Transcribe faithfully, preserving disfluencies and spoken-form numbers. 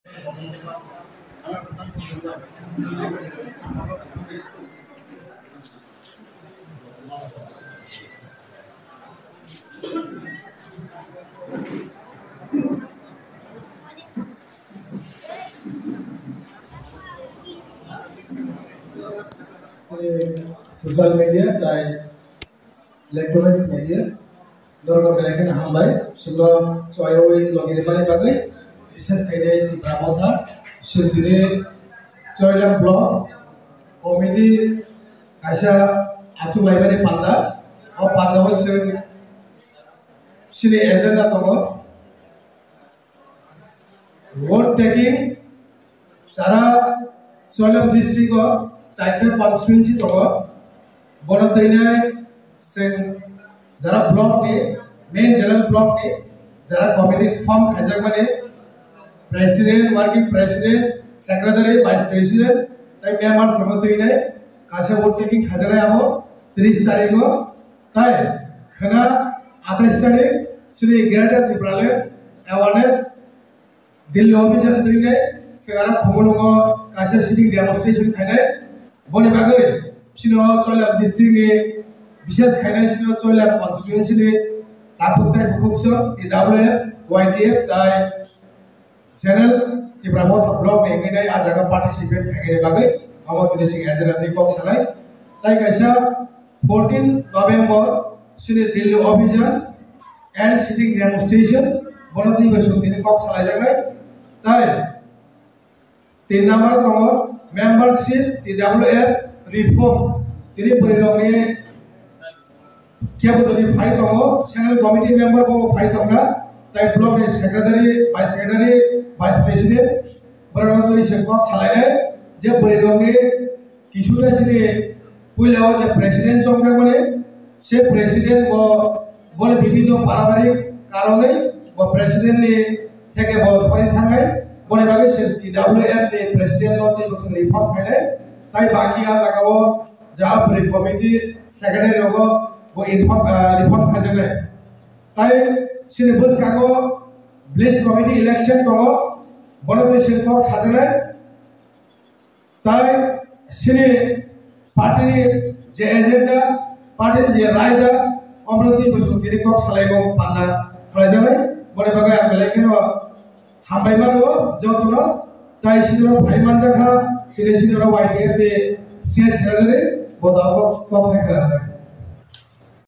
Social media tei electronics media norokno belai kheno hambai, chwngno choyawi logi rwmani bagwi, bises khaide Tipra Motha, chwng tini Choilam Block Committee kaisa achuk laimani panda, o panda o chwng chini agenda tongo. Vote taking, sara Choilam district o chaita constituency tongo. Bono twi nai chwng jara block ni, main general block ni jara committee form khaijakmani, president, working president, secretary, vice president, tei members rokno twi nai kaisa vote taking khaijaknai abo tris tarikh o. Tai khwna atais tarikh chini Greater Tipraland awareness Delhi office twi nai chwng aro Khumulwngo kaisa sitting demonstration khainai. Boni bagwi chini o Choilam district ni, bises khainai chini o Choilam constituency ni takhuk tai bukhuk song T W F, Y T F tai General Tipra Motha block ni wngwi nai ah jaga participate khainani bagwi omo tini sing agenda twi kok sanai. Tai kaisa fourteen November chini Delhi Abhijan and sitting demonstration, bono twi bai song tini kok salaijaknai. Tai tin number tongo membership T W F reform, tini bwrwi rokni kebo jodi phai tongo, channel committee member bo phai tongna, tai block ni secretary, vice secretary, vice president, borok no twi se kok salainai je bwrwi rokni kisuda chini puila o je president chongjakmani, se president bo boni bibhinno paribarik karonwi bo president ni theke bo sori thangnai, boni bagwi se T W F ni president no twi bosong reform khainai, tai baki a jaga o ja bwrwi committee secretary rogo bo inform, ah, reform khaijaknai. Tai chini bwskango village committee election tongo, bono twi chwng kok sajaknai. Tai chini party ni je agenda, party ni je raida, omo twi bwswk tini kok salaimung panda khlaijaknai. Boni bagwi ang belai kheno hambai mano jotono. Tai chini oro phai manjakha, chini chini oro Y T F ni state secretary, bo da kok, kok sai khlaijaknai.